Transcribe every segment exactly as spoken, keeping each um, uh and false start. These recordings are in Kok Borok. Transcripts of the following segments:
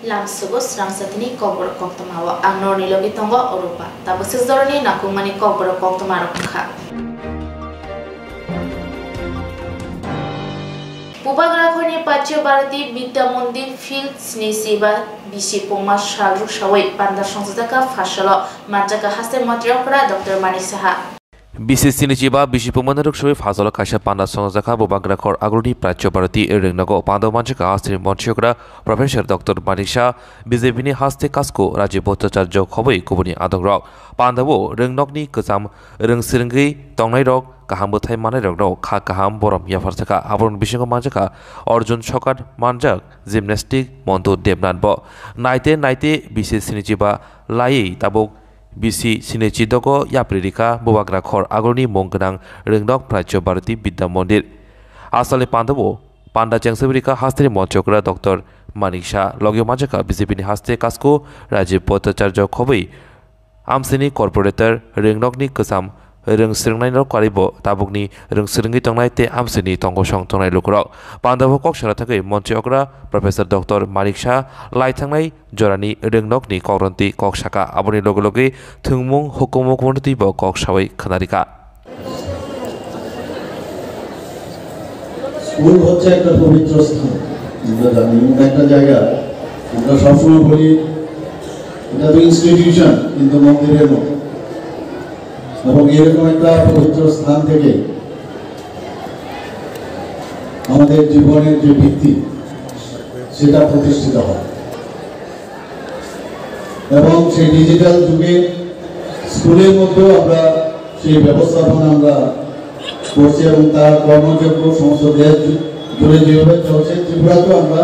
Lamsogo srangsa tini kokborok koktwma o ang norni logi tongo Oropa. Tabuk se jorani nangkukmani kokborok koktwma rok wngkha. Bubagrakhorni Pachya Bharati Vidya Mandir Field sni chiba bisi pungma sal ruksawi panda songchajakha pharsalo manjakha haste montri okra Doctor Manik Saha. Bisi sini chiba bisi pungmani ruksawi pharsalo kaisa panda songchajakha Bubagrakhor agulni Pachya Bharati ringnogo panda manjakha hasteni montri okra Professor Doctor Manik Saha, B J P ni haste kasku Rajiv Bhattacharya khobwi kubuni adongrok. Pandao ringnokni kwcham rwngsrwngwi tongnairok kaham bwthai mannairokno kha kaham borom yapharjakha. Aborokni bisingo manjakha Arjun Sokar manjak gymnastic Montu Debnath bo. Naite naite bisi sinichiba laiwi tabuk bisi sinichi dogo yapri rikha Bubagrakhor agulni mung gwnang ringnok Pachya Bharati Vidya Mandir. Asalni pandao panda chengsawi rikha hasteni montri okra Doctor Manik Saha, logio manjakha B J P ni haste kasku Rajiv Bhattacharya khobwi amsini corporator ringnokni kwcham rwngsrwngnairok karibo tabukni rwngsrwngwi tongnai tei amsini tongkosong tongnai lukurok. Pandao kok sana thangwi montri okra Professor Doctor Manik Saha lai thangnai jorani ringnokni kokronti kok saka, aboni loge loge thwngmung hukumu kumunotwibo kok sawi khwnarikha. School হচ্ছে একটা পবিত্র স্থান, আমরা জানি, এমন একটা জায়গা, আমরা সবসময় বলি এটা তো ইনস্টিটিউশন, কিন্তু মন্দিরের মতো। এবং এরকম একটা পবিত্র স্থান থেকে আমাদের জীবনের যে ভিত্তি, সেটা প্রতিষ্ঠিত হয়। এবং সেই ডিজিটাল যুগে স্কুলের মধ্যেও আমরা সেই ব্যবস্থাপনা আমরা করছি এবং তার কর্মযজ্ঞ সমস্ত দেশ জু-, জুড়ে যেভাবে চলছে, ত্রিপুরাতেও আমরা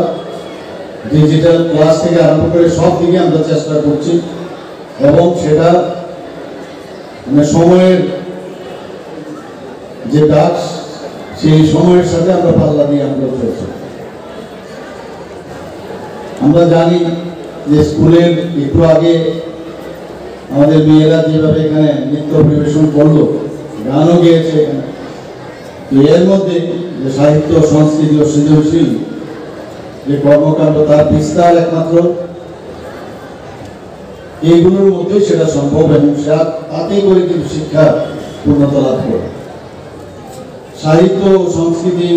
ডিজিটাল ক্লাস থেকে আরম্ভ করে সব দিকে আমরা চেষ্টা করছি এবং সেটা মানে সময়ের যে ডাক, সেই সময়ের সাথে আমরা পাল্লা দিয়ে আমরা চলছি। আমরা জানি যে স্কুলের একটু আগে আমাদের মেয়েরা যেভাবে এখানে নৃত্য পরিবেশন করলো, গানও গেয়েছে এখানে, তো এর মধ্যে যে সাহিত্য, সংস্কৃতি ও সৃজনশীল যে কর্মকাণ্ড, তার বিস্তার একমাত্র এইগুলোর মধ্যেই সেটা সম্ভব এবং সেটা, তাতেই করে কিন্তু শিক্ষা পূর্ণতা লাভ করে। সাহিত্য ও সংস্কৃতি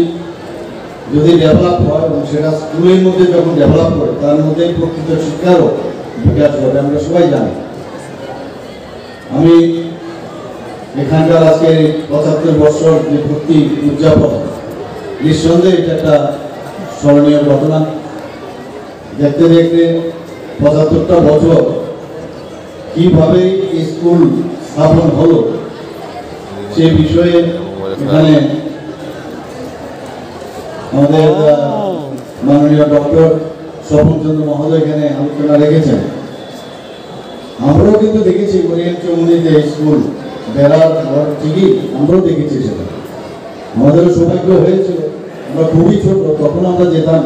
যদি ডেভেলপ হয় এবং সেটা স্কুলের মধ্যে যখন ডেভেলপ করে, তার মধ্যেই প্রকৃত শিক্ষারও বিকাশ ঘটে, আমরা সবাই জানি। আমি এখানকার আজকে পঁচাত্তর বছর যে পূর্তি উদযাপন, নিঃসন্দেহে এটা একটা স্মরণীয় ঘটনা। দেখতে দেখতে পঁচাত্তরটা বছর কিভাবে এই স্কুল স্থাপন হলো, সে বিষয়ে এখানে আমাদের, আহ, মাননীয় ডক্টর স্বপন চন্দ্র মহোদয় এখানে আলোচনা রেখেছেন। আমরাও কিন্তু দেখেছি ওরিয়েন্ট চৌমুহনীতে স্কুল বেড়ার ঘর ঠিকই, আমরাও দেখেছি সেটা। আমাদেরও সৌভাগ্য হয়েছিল, আমরা খুবই ছোট, তখন আমরা যেতাম।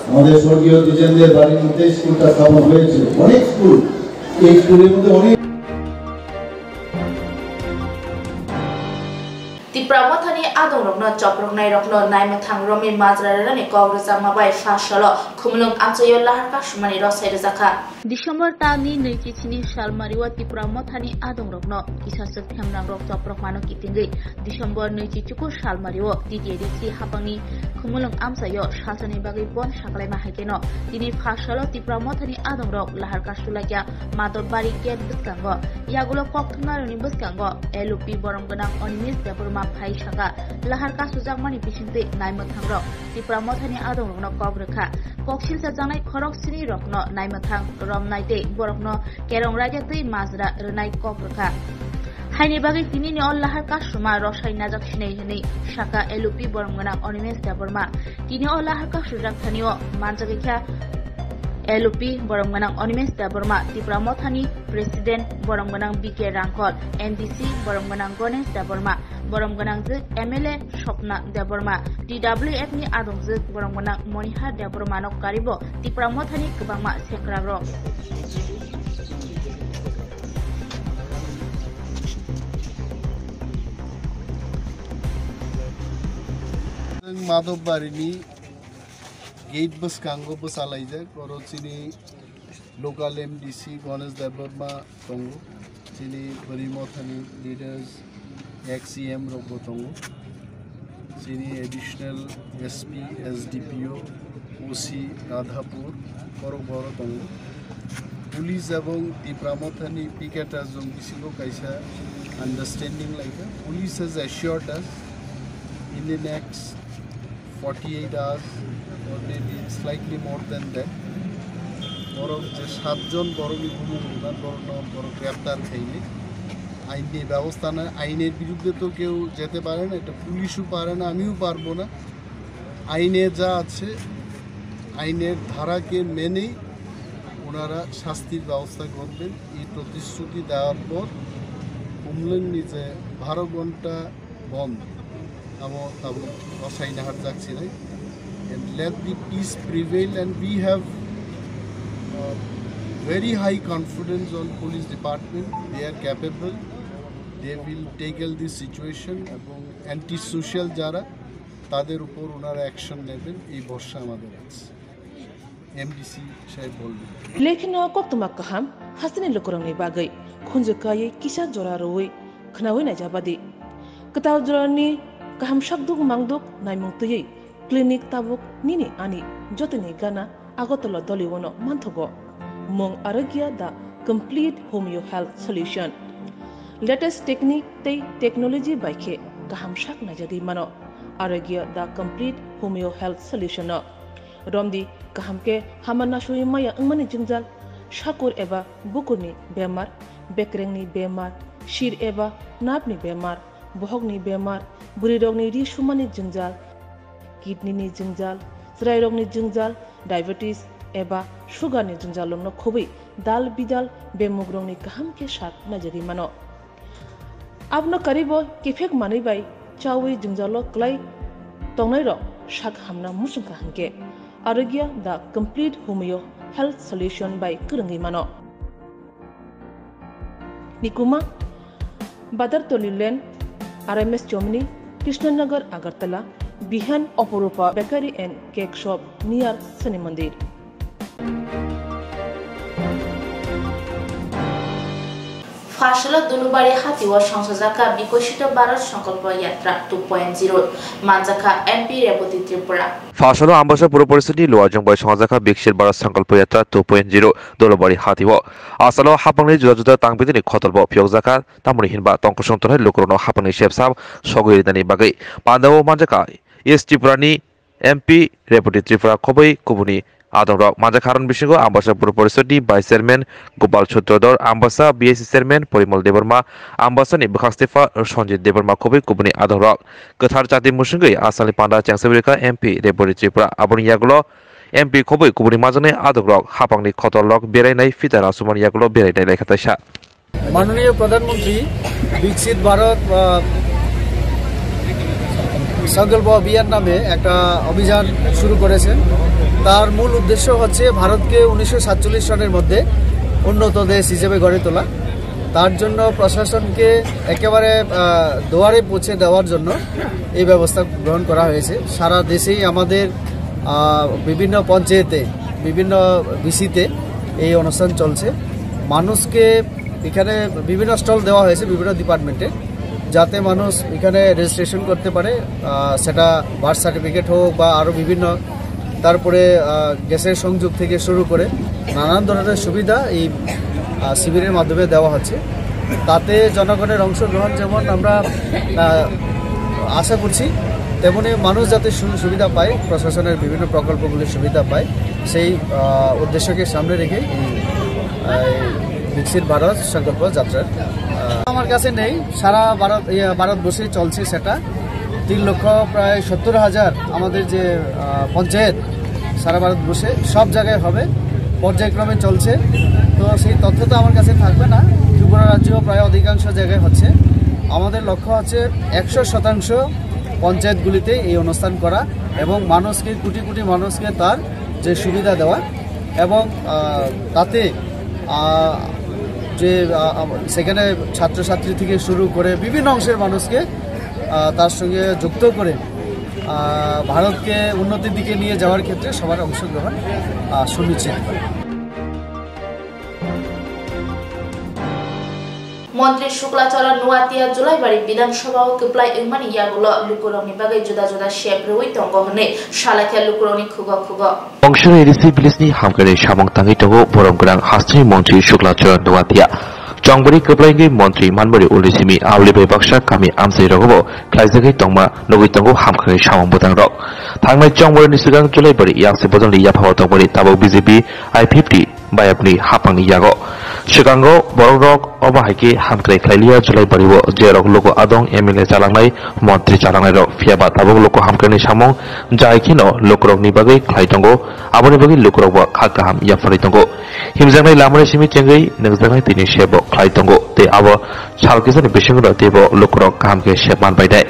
আমাদের স্বর্গীয় দ্বিজেনদের বাড়ির মধ্যে স্কুলটা স্থাপন হয়েছিল। অনেক স্কুল, এই স্কুলের মধ্যে অনেক Tipra Mothani adongrokno choproknairokno naimwthang romwi majra rwnani kok rwjakma bai pharsalo Khumulwng amchaio lahar kasumani rosai rwjakha. December talni naichi chini salmario Tipra Mothani adongrokno kisaswk themrangrok choprokmano kitingwi December naichi chukur salmario T T A D C hapangni Khumulwng amchaio salsani bagwi bon saklaima haikheno tini pharsalo Tipra Mothani adongrok lahar kasulaikha Madhobari gate bwskango. Yagulo kokthumnairokni bwskango L O P borom gwnang Animesh Debbarma phai saka lahar kasujakmani bisingtwi naimwthangrok Tipra Mothani adongrokno kok rwkha. Kok silchajaknai khorok sini rokno naimwthang romnai tei borokno kerong raida twi majra rwnai kok rwkha. Haini bagwi tinini o lahar kasuma rosai najak sinai hwnwi saka L O P borom gwnang Animesh Debbarma. Tini o lahar kasujak thani o manjagwi kha L O P borom gwnang Animesh Debbarma, Tipra Mothani President borom gwnang B K Rangkhol, M D C borom gwnang Ganesh Debbarma, borom gwnang je M L A Swapna Debbarma, T W F ni adongjwk borom gwnang Monihar Debbarma no karibo Tipra Mothani kwbangma sekrakrok. Madhobbarini Gate bwskango bwsalaijak, oro chini local M D C Ganesh Debbarma tongo, chini Bwrwi Mothani leaders, ex E M rokbo tongo, chini additional S P, S D P O, O C Radhapur, borok borok tongo. Police ebong Tipra Mothani picketers rok bisingo kaisa understanding laikha. Police has assured us in the next forty-eight hours or maybe slightly more than that, borok je satjon borokni bumung rwna borokno borok greptar khaini. Ainni bebostha na, ainer birudde to keu jete pare na, ekta police-o pare na, amiu parbo na. আইনে যা আছে, আইনের ধারাকে মেনেই ওনারা শাস্তির ব্যবস্থা করবেন। এই প্রতিশ্রুতি দেওয়ার পর হুমলিংনি যে বারো ঘন্টা বন্ধ, abo tabuk rwchapna harjak sinai. And let the peace prevail, and we have, uh, very high confidence on police department. They are capable. They will tackle this situation এবং anti social যারা, তাদের উপর ওনারা অ্যাকশন নেবেন, এই ভরসা আমাদের আছে। এমডিসি সাহেব বলবেন। Lekheno koktwma kaham hasteni lukurokni bagwi khunju kaiwi kisa jora rwui khwnaui naijabadi. Kwtal jorani kaham sakduk mangduk naimung twiwi clinic tabuk nini ani jotoni gana Agartala Doliwono manthogo. Mung Arogya the complete homeo health solution. Latest technique tei technology bai khe kaham sak naijagwi mano. Arogya the complete homeo health solution no. Romdi kaham khe hama nasui maya wngmani jwngjal, sakur eba bukurni bemar, bekrengni bemar, sir eba napni bemar, bohokni bemar, bwrwirokni ri sumani jwngjal, kidney ni jwngjal, chwrairokni jwngjal, diabetes eba sugar ni jwngjal rokno khobwi dal bidal bemugrokni kaham khe sak naijagwi mano. Abono karibo kiphek manwi bai chawi jwngjalo kwlai tongnairok sak hamna muchungkha hwnkhe Arogya the complete homeo health solution bai kwrwngwi mano. Nikuma, Badartoli Lane, R M S Chomni, Krishnanagar, Agartala, Bihan, Oporupa Bakery and Cake Shop near Shani Mandir. Phasalo Dulubari Hatio songsajaka Bikoshito Bharat Sankalpa Yatra two point zero manjakha M P Reboti Tripura. Phasalo Ambasa Puro Porisodni Luajong bai songsajaka Bikshit Bharat Sankalpa Yatra two point zero Dulubari Hatio. Asalo hapangni juda juda tangbidini khotolbo phiyokjakha, tamoni hinba tongkosong tongnai lukurokno hapangni sepsam sogwi rinani bagwi pandao manjakha East Tripurani M P Reboti Tripura khobwi kubuni adongrok manjakha. Aroni bisingo Ambasa Puro Porisodni Vice Chairman Gopal Sutradhar, Ambasa B S C Chairman Porimal Debbarma, Ambasani bwkhak Stepha Sanjit Debbarma khobwi kubuni adongrok kwthar chati musungwi asalni panda chengsa wirikha M P Reboti Tripura. Aboni yagulo M P khobwi kubuni majaknai adongrok hapangni khotolrok berainai phita rasumani yagulo berainai laikha taisa. মাননীয় প্রধানমন্ত্রী বিকশিত ভারত, আহ, সংকল্প অভিযান নামে একটা অভিযান শুরু করেছেন। তার মূল উদ্দেশ্য হচ্ছে ভারতকে উনিশশো সাতচল্লিশ সনের মধ্যে উন্নত দেশ হিসেবে গড়ে তোলা। তার জন্য প্রশাসনকে একেবারে, আহ, দুয়ারে পৌঁছে দেওয়ার জন্য এই ব্যবস্থা গ্রহণ করা হয়েছে। সারা দেশেই আমাদের, আহ, বিভিন্ন পঞ্চায়েতে, বিভিন্ন ভিসিতে এই অনুষ্ঠান চলছে। মানুষকে এখানে বিভিন্ন স্টল দেওয়া হয়েছে বিভিন্ন ডিপার্টমেন্টে, যাতে মানুষ এখানে রেজিস্ট্রেশন করতে পারে। আহ, সেটা বার্থ সার্টিফিকেট হোক বা আরও বিভিন্ন, তারপরে, আহ, গ্যাসের সংযোগ থেকে শুরু করে নানান ধরনের সুবিধা এই, আহ, শিবিরের মাধ্যমে দেওয়া হচ্ছে। তাতে জনগণের অংশগ্রহণ যেমন আমরা, আহ, আশা করছি, তেমনি মানুষ যাতে সু-, সুবিধা পায়, প্রশাসনের বিভিন্ন প্রকল্পগুলির সুবিধা পায়, সেই, আহ, উদ্দেশ্যকে সামনে রেখে এই, আহ, এই বিকশিত ভারত সংকল্প যাত্রার, আহ, আমার কাছে নেই, সারা ভারত, ইয়ে, ভারতবর্ষেই চলছে সেটা। তিন লক্ষ প্রায় সত্তর হাজার আমাদের যে, আহ, পঞ্চায়েত সারা ভারতবর্ষে সব জায়গায় হবে, পর্যায়ক্রমে চলছে। তো সেই তথ্য তো আমার কাছে থাকবে না, ত্রিপুরা রাজ্যেও প্রায় অধিকাংশ জায়গায় হচ্ছে। আমাদের লক্ষ্য হচ্ছে একশো শতাংশ পঞ্চায়েতগুলিতে এই অনুষ্ঠান করা এবং মানুষকে, কোটি কোটি মানুষকে তার যে সুবিধা দেওয়া এবং, আহ, তাতে, আহ, যে, আহ, সেখানে ছাত্রছাত্রী থেকে শুরু করে বিভিন্ন অংশের মানুষকে, আহ, তার সঙ্গে যুক্ত করে আহ, ভারতকে উন্নতির দিকে নিয়ে যাওয়ার ক্ষেত্রে সবার অংশগ্রহণ, আহ, সুনিশ্চিত। Montri Shukla Charan Noatia Julaibari Bidhan Sabha o kwplai wngmani yagulo lukurokni bagwi juda juda sep rwui tongo hwnwi salakhe lukurokni khugo khugo. Bongsor A D C village ni hamkrai samung tangwi tongo borom gwnang hasteni montri Shukla Charan Noatia. Chongbari kwplai wngwi montri manbari ulni simi aboni bai baksa kami amchai rogo bo khlaijagwi tongma nugwi tongo hamkrai samung bwtang rok. Thangnai chongbari ni swkang Julaibari yakse bodolni yaphao tongmani tabuk B J P I fifty bayapni hapangni yago. Swkango borokrok obo hai khe hamkrai khlailiya Julaibari o, jerok luku adong M L A chalangnai, montri chalangnai rok, phiya ba tabuk luku hamkraini samung jai kheno lukurokni bagwi khlai tongo, aboni bagwi lukurok bo kha kaham yapharwi tongo. Himjaknai lamani simi chengwi nungjaknai tini sebo khlai tongo, tei abo sal kisani bisingo teibo lukurok kaham khe sep man bainai.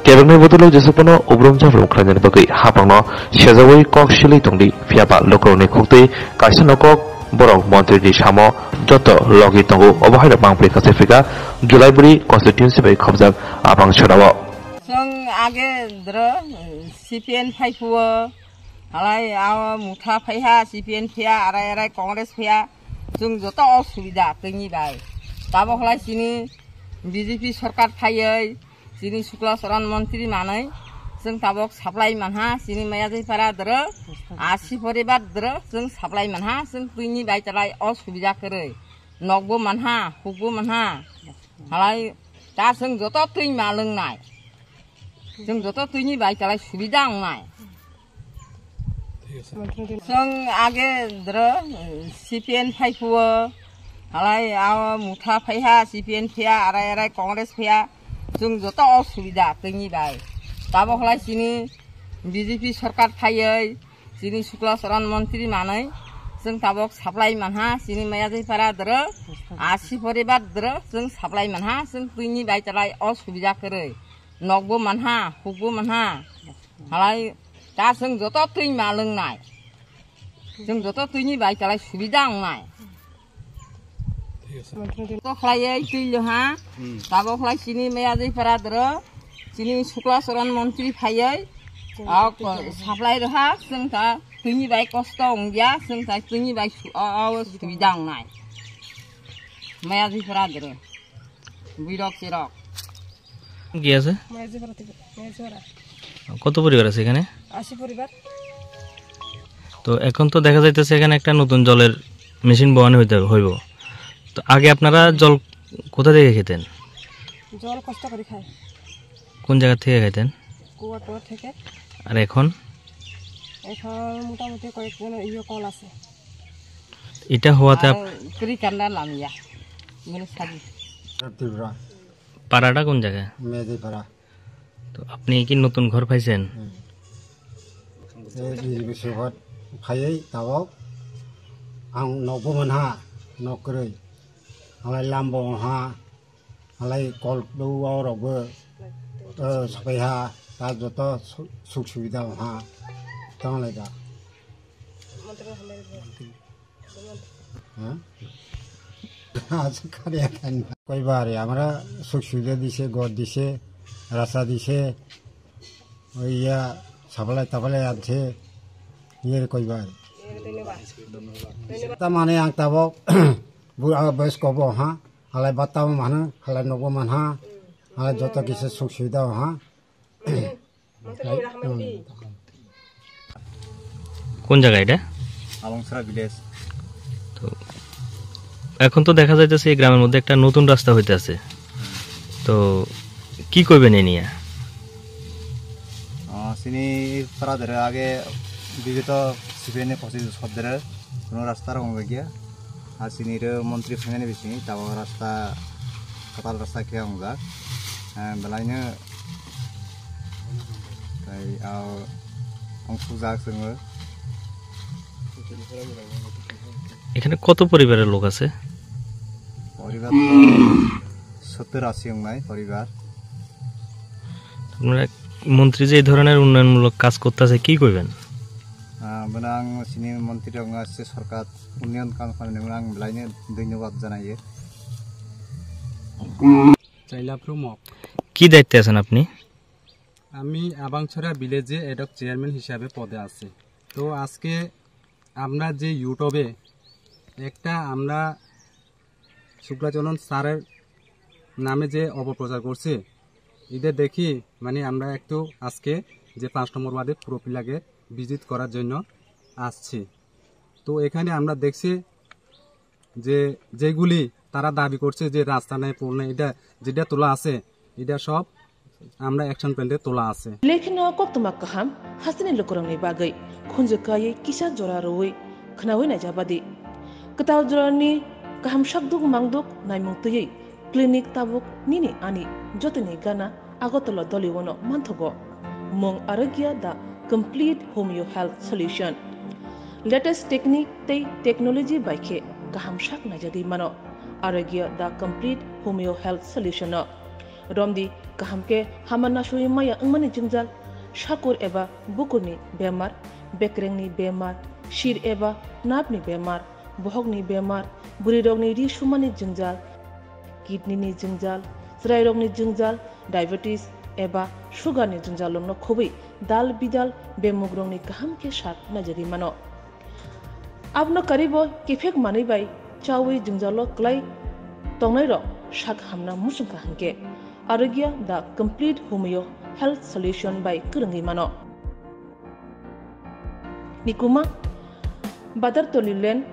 Kebengni bodolo jesuphano ubrum jabrum khlainani bagwi hapangno sejaui kok silwi tongdi, phiya ba lukurokni khuktwi kaisa no kok borok montri ni samo joto logi tongo. Obo hai rok bang phrika se phrika Julaibari constituency bai khobjak abang sorao. Chwng age dro C P N phai phuo, halai ao mutha phaiha C P N phiya, arai arai Congress phiya, chwng joto o subida twini bai. Tabok halai chini B J P sorkar phaiwi, chini Shukla Charan montri manwi, chwng tabok supply manha, chini Mayadwipara dro, asi poribar dro, chwng supply manha, chwng twini bai chalai o subida kwrwi. Nokbo manha, hukbo manha, halai ta chwng joto twi ma lwngnai. Chwng joto twini bai chalai subida wngnai. Chwng age dro C P N phai phuo, halai ao mutha phaiha C P N phiya, arai arai Congress phiya, chwng joto o subida twini bai. Tabok halai chini B J P sorkar phaiwi, chini Shukla Charan montri manwi, chwng tabok supply manha, chini Mayadwipara dro, asi poribar dro, chwng supply manha, chwng twini bai chalai o subida kwrwi. Nokbo manha, hukbo manha, halai ta chwng joto twi ma lwngnai. Chwng joto twini bai chalai subida wngnai. To khlaiwi twi lo ha, tabok khlai chini Mayadwipara dro, chini Shukla Charan montri phaiwi, a ko supply rw ha, chwng ta twini bai kosto wngya, chwng ta twini bai su-, o, o, subida wngnai. Mayadwipara dro, buirok chirok. কি আছে? মহেশজোড়া থেকে, মহেশজোড়া। কত পরিবার আছে এখানে? আশি পরিবার। তো এখন তো দেখা যাইতেছে এখানে একটা নতুন জলের মেশিন বহানো হইতে, হইব। তো আগে আপনারা জল কোথা থেকে খেতেন? জল কষ্ট করে খাই। কোন জায়গা থেকে খাইতেন? কুয়া টুয়া থেকে। আর এখন? এখন মোটামুটি কয়েকজন ইয়ে কল আছে। এটা হওয়াতে আপ- আর করি কান্না লামিয়া। মানে সাজি। ত্রিপুরা। পাড়াটা কোন জায়গায়? মেদিপাড়া। তো আপনি কি নতুন ঘর পাইছেন? হুম। এই বিশ বছর ফাইয়াই তাও আং নকবো মানহা, নকরই। আলাই লাম্বো হা, আলাই কল দৌ আওরগো, ও, সবাইহা, তা যত সু-, সুখ সুবিধা হা, তাহলে যা। হ্যাঁ? আজ কারে এখানে। কইবার আমরা সুখ সুবিধা দিছে, ঘর দিছে, রাস্তা দিছে, ওই ইয়া সাপ্লাই টাপ্লাই আনছে, ইয়ে কইবার। তার মানে আং তাবো বয়স্ক হবো, হ্যাঁ? হালাই বাত্তাও মানো, হালাই নবো মানহা, হালাই যত কিছু সুখ সুবিধা, হ্যাঁ? কোন জায়গা এটা? আলংছড়া ভিলেজ। তো এখন তো দেখা যাইতেছে এই গ্রামের মধ্যে একটা নতুন রাস্তা হইতে আছে, তো কি কইবেন এ নিয়ে? আহ, চিনি পারা ধরে আগে বিগত সিপিএন এ পঁচিশ বছর ধরে কোনো রাস্তা রং লাগিয়া আর চিনির মন্ত্রী ফেনানি বিসিনি তাও রাস্তা, কাতাল রাস্তা কে অংজা, আহ, বেলাইনো তাই আও অংশজাক সঙ্গে। এখানে কত পরিবারের লোক আছে? পরিবার তো সত্তর আশি অংনাই পরিবার। আপনারা মন্ত্রী যে এই ধরনের উন্নয়নমূলক কাজ করতেছে, কি কইবেন? আহ, মানে আং চিনি মন্ত্রী রং আসছে সরকার উন্নয়ন কাম করে নেবেন, আং বেলাইনে ধন্যবাদ জানাই। চাইলা প্রমুখ। কি দায়িত্বে আছেন আপনি? আমি আবাংছড়া ভিলেজে অ্যাডহক চেয়ারম্যান হিসাবে পদে আছি। তো আজকে আমরা যে ইউটিউবে একটা আমরা শুক্লাচরণ স্যারের নামে যে অপপ্রচার করছে, এটা দেখি মানে আমরা একটু আজকে যে পাঁচ নম্বর ওয়ার্ডে পুরো পিলাকে ভিজিট করার জন্য আসছি। তো এখানে আমরা দেখছি যে যেগুলি তারা দাবি করছে যে রাস্তা নেই, পোল নেই, এটা যেটা তোলা আছে, এটা সব আমরা অ্যাকশন প্ল্যানে তোলা আছে। Lekheno koktwma kaham hasteni lukurokni bagwi khunju kaiwi kisa jora rwui khwnaui naijabadi. Kwtal jorani kaham sakduk mangduk naimung twiwi clinic tabuk nini ani jotoni gana Agartala Doliwono manthogo. Mung Arogya the complete homeo health solution. Latest technique tei technology bai khe kaham sak naijagwi mano Arogya the complete homeo health solution no. Romdi kaham khe hama nasui maya wngmani jwngjal, sakur eba bukurni bemar, bekrengni bemar, sir eba napni bemar, bohokni bemar, bwrwirokni ri sumani jwngjal, kidney ni jwngjal, chwrairokni jwngjal, diabetes eba sugar ni jwngjalrokno khobwi dal bidal bemugrokni kaham khe sak naijagwi mano. Abono karibo kiphek manwi bai chawi jwngjalo kwlai tongnairok sak hamna muchungkha hwnkhe Arogya the complete homeo health solution bai kwrwngwi mano. Nikuma, Badartoli Lane,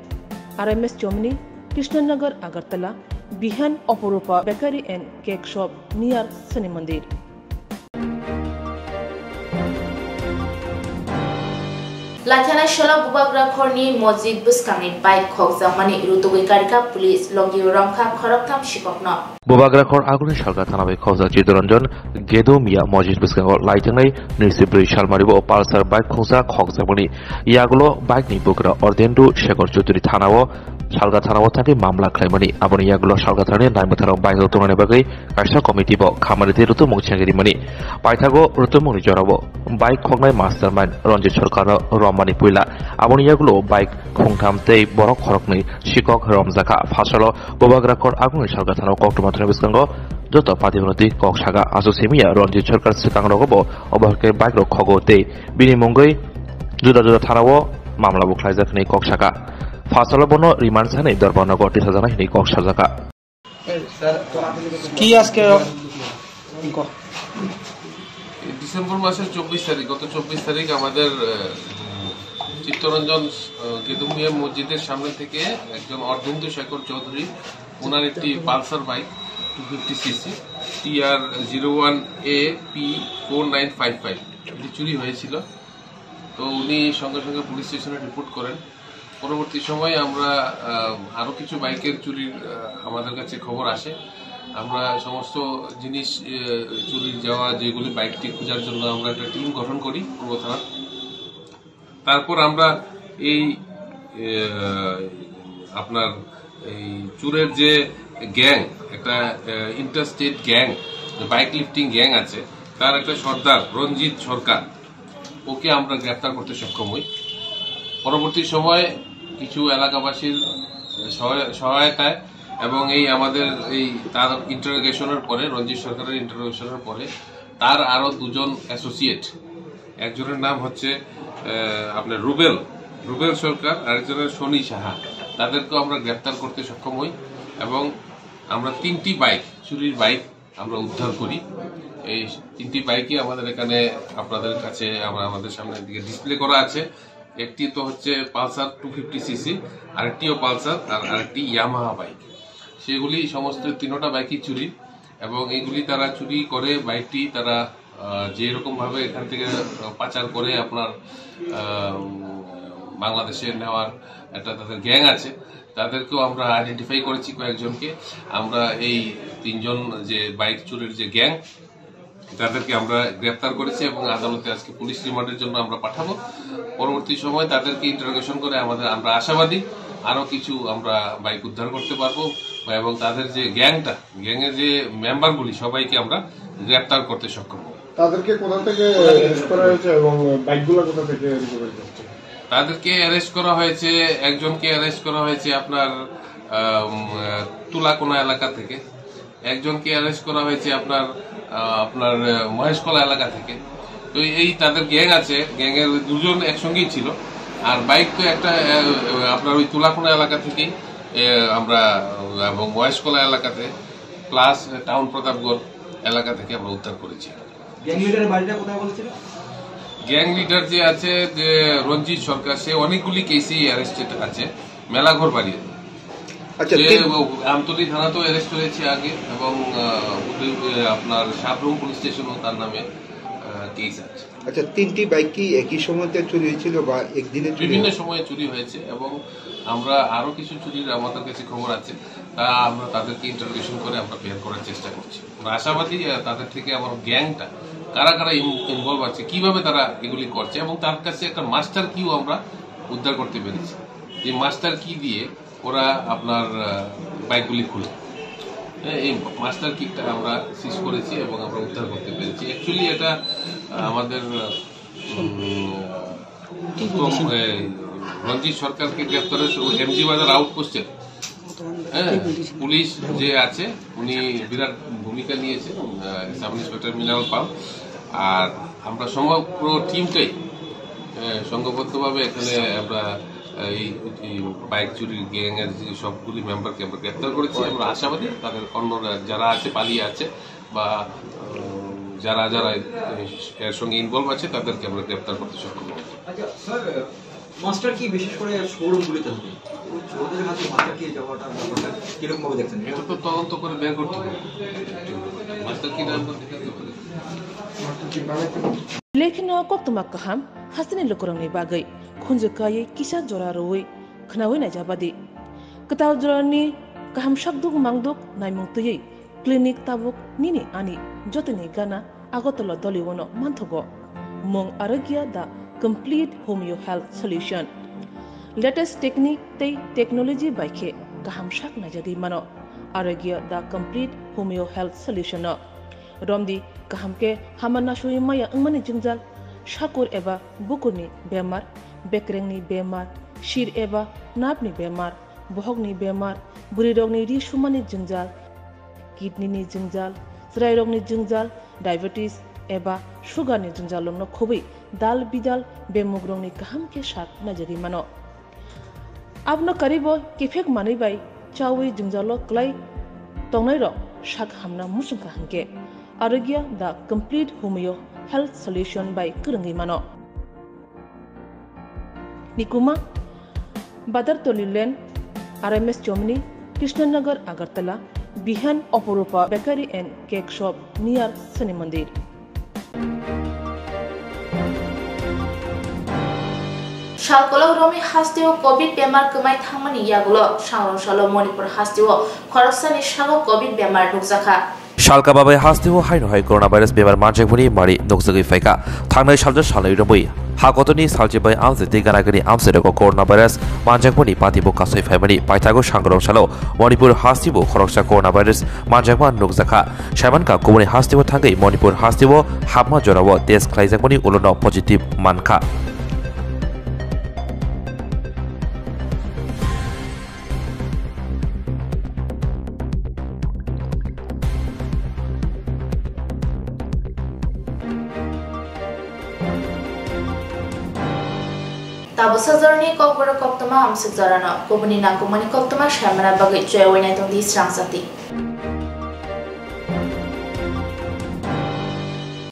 R M S Chomni, Krishnanagar, Agartala, Bihan Oporupa Bakery and Cake Shop near Shani Mandir. Laithana solo Bubagrakhorni mojit bwskangni bike khokjakmani rutugwi karikha police, logi romkha khoroktham sikokno. Bubagrakhor Aguni Salka thana bai khokjak Chittaranjan Gedo Miya mojit bwskango laithangnai nui si bwrwi salmaribo Pulsar bike khokjak khokjakmani yagulo bike ni bugra Ardhendu Shekhar Chaudhury thana o Salka thana o thangwi mamla khlaimani. Aboni yagulo Salka thani naimwtharo bike rok tongnani bagwi kaisa committee bo khamani tei rutumung chengrimani. Paithago rutumungni jorao bike khoknai mastermind Ranjit Sarkarno romani puila. Aboni yagulo bike khungtham tei borok khoroknwi sikok romjakha. Phasalo Bubagrakhor Aguni Salka thana o koktwma thani bwskango joto party-no twi kok saka. Aswk simiya Ranjit Sarkar swkangrogo bo obo hai khe bike rok khogo tei bini mungwi juda juda thana o mamla bo khlaijak hwnwi kok saka. Phasalo bono remand sanwi Dorbarnago tisajaknai hwnwi kok sajaka. কি আজকে? ডিসেম্বর মাসের চব্বিশ তারিখ, গত চব্বিশ তারিখ আমাদের আহ, চিত্তরঞ্জন আহ, গেদুমিয়া মসজিদের সামনে থেকে একজন অর্ধেন্দু শেখর চৌধুরী, ওনার একটি Pulsar bike, two fifty CC, T R zero one A P four nine five five, এটি চুরি হয়েছিল। তো উনি সঙ্গে সঙ্গে পুলিশ স্টেশনে রিপোর্ট করেন। পরবর্তী সময়ে আমরা আহ, আরো কিছু বাইকের চুরির আহ, আমাদের কাছে খবর আসে। আমরা সমস্ত জিনিস আহ, চুরির যাওয়া যেগুলি বাইকটি খোঁজার জন্য আমরা একটা টিম গঠন করি পূর্ব থানার। তারপর আমরা এই আহ, আপনার এই চুরের যে গ্যাং, একটা interstate gang, bike lifting gang আছে, তার একটা সর্দার রঞ্জিত সরকার, ওকে আমরা গ্রেপ্তার করতে সক্ষম হই। পরবর্তী সময়ে কিছু এলাকাবাসীর সহায়- সহায়তায় এবং এই আমাদের এই তার ইন্টারোগেশনের পরে, রঞ্জিত সরকারের ইন্টারোগেশনের পরে তার আরো দুজন অ্যাসোসিয়েট, একজনের নাম হচ্ছে আহ, আপনার রুবেল, রুবেল সরকার, আরেকজনের সনি সাহা, তাদেরকেও আমরা গ্রেপ্তার করতে সক্ষম হই এবং আমরা তিনটি বাইক, চুরির বাইক আমরা উদ্ধার করি। এই তিনটি বাইকই আমাদের এখানে আপনাদের কাছে আমরা আমাদের সামনে দিকে ডিসপ্লে করা আছে। একটি তো হচ্ছে পালসার টু ফিফটি সিসি, আরেকটিও পালসার আর আরেকটি ইয়ামাহা বাইক। সেগুলি সমস্ত তিনোটা বাইকই চুরি এবং এগুলি তারা চুরি করে বাইকটি তারা আহ, যেরকম ভাবে এখান থেকে আহ, পাচার করে আপনার আহ, উম, বাংলাদেশে নেওয়ার একটা তাদের গ্যাং আছে। তাদেরকেও আমরা আইডেন্টিফাই করেছি কয়েকজনকে। আমরা এই তিনজন যে বাইক চুরির যে গ্যাং, তাদেরকে আমরা গ্রেপ্তার করেছি এবং আদালতে আজকে পুলিশ রিমান্ডের জন্য আমরা পাঠাবো। পরবর্তী সময় তাদেরকে ইন্টারোগেশন করে আমাদের, আমরা আশাবাদী আরো কিছু আমরা বাইক উদ্ধার করতে পারবো এবং তাদের যে গ্যাংটা, গ্যাংয়ের যে মেম্বারগুলি, সবাইকে আমরা গ্রেপ্তার করতে সক্ষম হবো। তাদেরকে কোথা থেকে অ্যারেস্ট করা হয়েছে এবং বাইকগুলো কোথা থেকে রিকভারি করছে? তাদেরকে অ্যারেস্ট করা হয়েছে, একজনকে অ্যারেস্ট করা হয়েছে আপনার আম, তুলাকোনা এলাকা থেকে। একজনকে অ্যারেস্ট করা হয়েছে আপনার, আহ, আপনার, আহ, মহেশখলা এলাকা থেকে। তো এই তাদের গ্যাং আছে, গ্যাংয়ের দুজন একসঙ্গেই ছিল। আর বাইক তো একটা, আহ, আপনার ওই তুলাকোনা এলাকা থেকেই, আহ, আমরা, আহ, এবং মহেশখলা এলাকাতে, প্লাস টাউন প্রতাপগড় এলাকা থেকে আমরা উদ্ধার করেছি। গ্যাং লিডারের বাড়িটা কোথায় বলেছিল? গ্যাং লিডার যে আছে, যে রঞ্জিত সরকার, সে অনেকগুলি কেসেই অ্যারেস্টেড আছে, মেলাঘর বাড়ি। আচ্ছা, যে তিন- ও আমতলী থানাতেও অ্যারেস্ট হয়েছে আগে, এবং, আহ, উদয়-, আহ, আপনার সাবরুম পুলিশ স্টেশনেও তার নামে, আহ, কেস আছে। আচ্ছা, তিনটি বাইক কি একই সময়তে চুরি হয়েছিল বা একদিনে চুরি বিভিন্ন হয়েছে? সময়ে চুরি হয়েছে, এবং আমরা আরও কিছু চুরির আমাদের কাছে খবর আছে, তা আমরা তাদেরকে ইন্টারোগেশন করে আমরা বের করার চেষ্টা করছি। আমরা আশাবাদী, আহ, তাদের থেকে আমার গ্যাংটা কারা কারা ইন-, ইনভলভ আছে, কিভাবে তারা এগুলি করছে, এবং তার কাছে একটা মাস্টার কিও আমরা উদ্ধার করতে পেরেছি। এই মাস্টার কি দিয়ে ওরা আপনার, আহ, বাইকগুলি খুলে। হ্যাঁ, এই মাস্টার কিটা আমরা সিজ করেছি এবং আমরা উদ্ধার করতে পেরেছি। অ্যাকচুয়ালি এটা, আহ, আমাদের, আহ, উম, তো, এই, রঞ্জিত সরকারকে গ্রেপ্তারের সু-, এমজি বাজার আউটপোস্টের, হ্যাঁ, পুলিশ যে আছে, উনি বিরাট ভূমিকা নিয়েছেন, আহ, সাব ইন্সপেক্টর মৃণাল পাল। আর আমরা সমগ্র টিমটাই, আহ, সংঘবদ্ধভাবে এখানে আমরা, আহ, এই, এই বাইক চুরির গ্যাং এর যে সবগুলি মেম্বারকে আমরা গ্রেপ্তার করেছি। আমরা আশাবাদী তাদের অন্যরা যারা আছে, পালিয়ে আছে, বা, উম, যারা যারা এর সঙ্গে ইনভলভ আছে, তাদেরকে আমরা গ্রেপ্তার করতে সক্ষম হব। আচ্ছা, স্যার, মাস্টার কি বিশেষ করে শোরুমগুলিতে থাকে? ওই চোরদের হাতে মাস্টার কি যাওয়াটা, ব্যাপারটা কিরকম ভাবে দেখছেন? এটা তো তদন্ত করে বের করতে হবে। মাস্টার কি নাম বলতে পারবে? Lekhino koktwma kaham hasteni lukurokni bagwi khunju kaiwi kisa jora rwui khnaui naijabadi. Kwtal jorani kaham sakduk mangduk naimung twiwi clinic tabuk nini ani jotoni gana Agartala Doliwono manthogo. Mung Arogya the complete homeo health solution. Latest technique tei technology bai khe kaham sak naijagwi mano Arogya the complete homeo health solution no. Romdi kaham khe hama nasui maya wngmani jwngjal, sakur eba bukurni bemar, bekrengni bemar, sir eba nerve ni bemar, bohokni bemar, bwrwirokni ri sumani jwngjal, kidney ni jwngjal, chwrairokni jwngjal, diabetes eba sugar ni jwngjalrokno khobwi dal bidal bemugrokni kaham khe sak naijagwi mano. Abono karibo kiphek manwi bai chawi jwngjalo kwlai tongnairok sak hamna muchungkha hinkhe Arogya the complete homeo health solution bai kwrwngwi mano. Nikuma, Badartoli Lane, R M S Chomni, Krishnanagar, Agartala, Bihan, Oporupa Bakery and Cake Shop near Shani Mandir. Salkolok romwi hasteo covid bemar kwmai thangmani yagulo Sangrong salo Manipur hasteo khoroksani sago covid bemar nukjakha. Salka babai hasteo haino hai coronavirus bemar manjakmani mari nukjagwi phaikha. Thangnai salsa salnwi romwi ha kotorni salchi bai amchai tei ganagani amchairogo coronavirus manjakmani patibo kasui phaimani paithago Sangrong salo Manipur hasteo khoroksa coronavirus manjakma nukjakha. Saimankha kubuni hasteo thangwi Manipur hasteo hapma jorao test khlaijakmani ulono positive mankha. Tabuk sajorni kokborok koktwma amsuk jorano, kubuni nangkukmani koktwma saimana bagwi chwewai naitongdi srang jati.